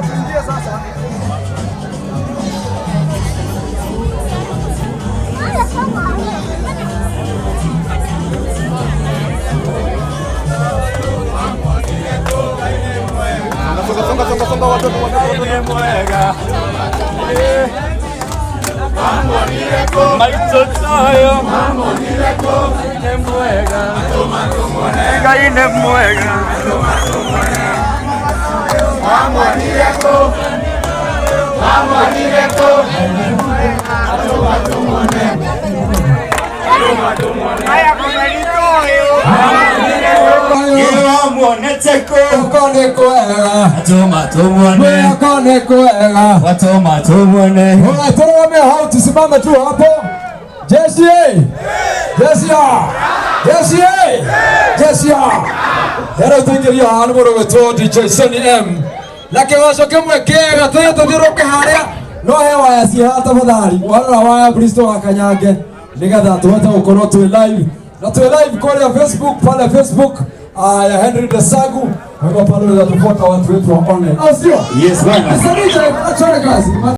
Tuingie sasa. Songa, songa, songa, songa, watoto, watoto, watoto. Maitotoyo nĩ mwega, Ngai nĩ mwega. Guoko nĩ kwega. Tuma tumuone. Guoko nĩ kwega. Watuma tumuone. Tũrũgame hau, tusimame tu hapo. Jeshi eh! Jeshi ah! Jeshi eh! Jeshi ah! Rĩu tũingĩrio haha nĩ mũndũ gwĩtwo DJ Sonny M na kĩgoco kĩmwe kĩega tũthiĩ tũthiũrũrũke harĩa no he waya ciĩ haha tafadhali, warora waya please tũgakanyange nĩgetha tũhote gũkorwo twĩ live na twĩ live kũrĩa Facebook, pale Facebook ya Henry Desagu. Kwa hivyo pale unaweza tufuata watu wetu wa online, au sio? Yes, bwana. Sasa DJ, achore kazi.